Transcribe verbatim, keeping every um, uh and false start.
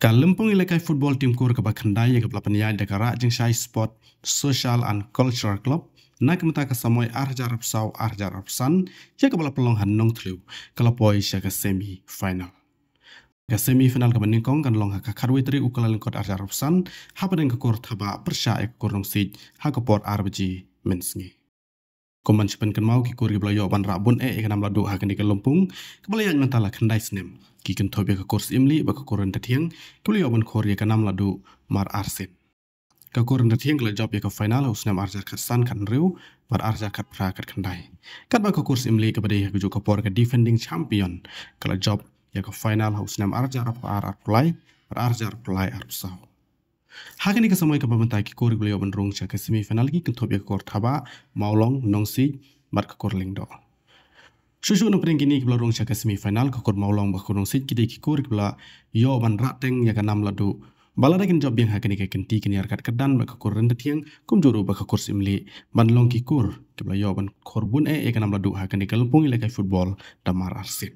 Ka Lympung Ïalehkai Football Team Kur kaba khyndai ïa kaba la pynïaid da ka Rah Jingshai Sport Social and Cultural Club na ka mynta ka samoi ar hajar arphew saw ar hajar arphew san ïa kaba la pynlong ha Nongthliew ka la poi sha ka semi final. Ka semi final kaba nyngkong kan long ha ka khatwei tarik u Kyllalyngkot ar hajar arphew san hapdeng ka kur Thabah pyrshah ïa ka kur Nongsiej ha ka por ar baje mynsngi. Kum ban sa pynkynmaw, ki kur kiba la ïoh ban rah bun eh ïa ka nam la duh ha kane ka lympung kaba la ïaid mynta la khyndai snem ki kynthup ïa ka kur Syiemlieh bad ka kur Ryntathiang kiba la ïoh ban khur ïa ka nam la duh mar arsien. Ka kur Ryntathiang ka la jop ïa ka final ha u snem ar hajar khatsan khathynriew bad ar hajar khatphra khatkhyndai. Katba ka kur Syiemlieh kaba dei ha kajuh ka por ka defending champion ka la jop ïa ka final ha u snem ar hajar arphew ar arphew lai bad ar hajar arphew lai arphew saw. Ha kane ka samoi kaba mynta ki kur kiba la ïoh ban rung sha ka semi final ki kynthup ïa ka kur Thabah, Mawlong, Nongsiej bad ka kur Lyngdoh. Shuh shuh na pdeng kine kiba la rung sha ka semi final, ka kur Mawlong bad ka kur Nongsiej ki dei ki kur kiba la ïoh ban rah teng ïa ka nam la duh. Bad lada kin jop biang ha kane ka kynti kin ïarap kat kyrdan bad ka kur Ryntathiang kumjuh ruh bad ka kur Syiemlieh ban long ki kur kiba la ïoh ban khur bun eh ïa ka nam la duh ha kane ka Lympung Ïalehkai Football da mar arsien.